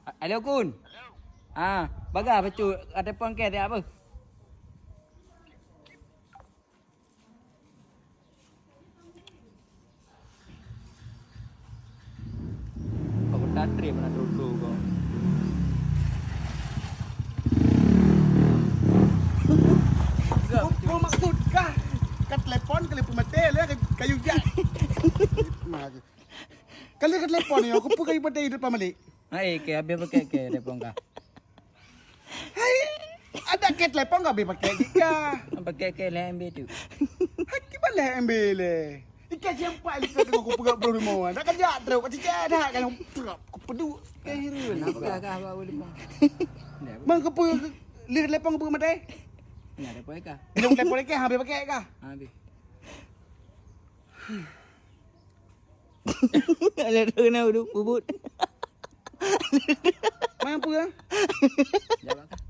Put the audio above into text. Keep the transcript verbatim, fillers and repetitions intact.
Halo, Kun. Ah, bagah bacut, ka telepon kèe siat beuh. Kau tak trip mana dulu kau. Kau maksud kah? Ka telepon, ka lheueh peumaté lé, kayu jak. Nah, kali ka telepon ni, aku pun kayu maté di depan balik. Hai, kèe habéh pakèk kèe telepon kah? Hai, ada kèe telepon kah habéh pakèk jih kah? Pakèk kèe lhèe M B tu. Hai, kiban lhèe M B lé. Ikan siapa yang kau tengok aku peugah belum lima. Nak kerja terus, kau cicak dah kan. Aku peduk. Kèe hireuen. Kenapa kah kah bawa lima? Bang, kau peugah lheueh telepon kau peugah maté? Ni ada telepon kah? Ni telepon kah? Habéh pakèk kah? Habéh. Ada tu kena duduk bubut. Main apa lah? Jawab kah?